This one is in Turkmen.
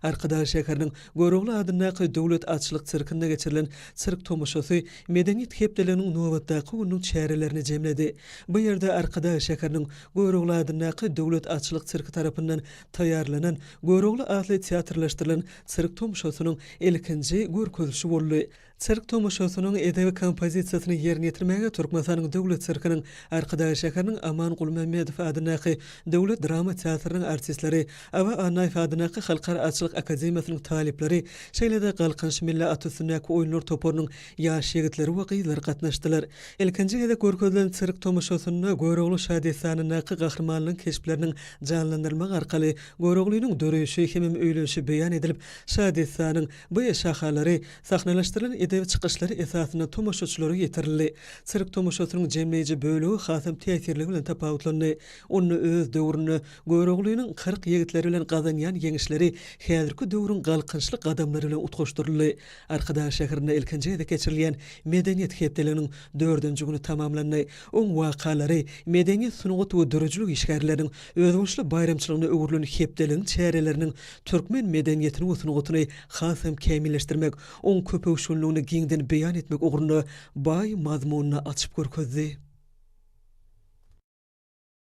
Arkadag şäheriniň Görogly adyndaky döwlet atçylyk sirkinde geçirilen sirk tomaşasy Medeniýet hepdeliginiň nobatdaky gününiň çärelerini jemledi. Bu ýerde Arkadag şäheriniň Görogly adyndaky döwlet atçylyk sirki tarapyndan taýýarlanan Görogly atly teatrlaşdyrylan sirk tomaşasynyň ilkinji görkezilişi boldy. Sirk tomaşasynyň edebi kompozisiýasyny ýerine ýetirmäge Türkmenistanyň Döwlet sirkiniň Arkadag şäheriniň Aman Gulmämmedow adyndaky Döwlet drama teatrynyň artistleri, Aba Annaýew adyndaky Halkara atçylyk akademiýasynyň talyplary, şeýle-de Galkynyş milli at üstündäki oýunlar toparynyň ýaş ýigitleri we gyzlary gatnaşdylar. Ilkinji gezek görkezilen sirk tomaşasynda Görogly şadessanyndaky gahrymanlaryň keşpleriniň janlandyrylmagy arkaly Göroglynyň döreýşi hemem öýlenişi beýan edilip, şadessanyň bu şahalary Sahnalaşdyrylan edebi çykyşlar esasynda tomaşaçylara ýetirildi. Sirk tomaşasynyň jemleýji bölegi hasam täsirligi bilen tapawutlandy. Onda öz döwründe Göroglynyň 40 ýigitleri bilen gazanýan ýeňişleri häzirki döwrüň galkynyşly gadamlary bilen utgaşdyryldy. Arkadag şäherinde ilkinji gezek geçirilýän Medeniýet hepdeliginiň dördünji güni tamamlandy. Oň wakalary medeniýet, sungat we döredijilik işgärleriniň özboluşly baýramçylygyna öwrülen hepdeligiň çäreleriniň türkmen medeniýetini we sungatyny has hem kämilleşdirmek, oň köpöwüşginligini giňden beýan etmek ugrunda baý mazmunyny açyp görkezdi.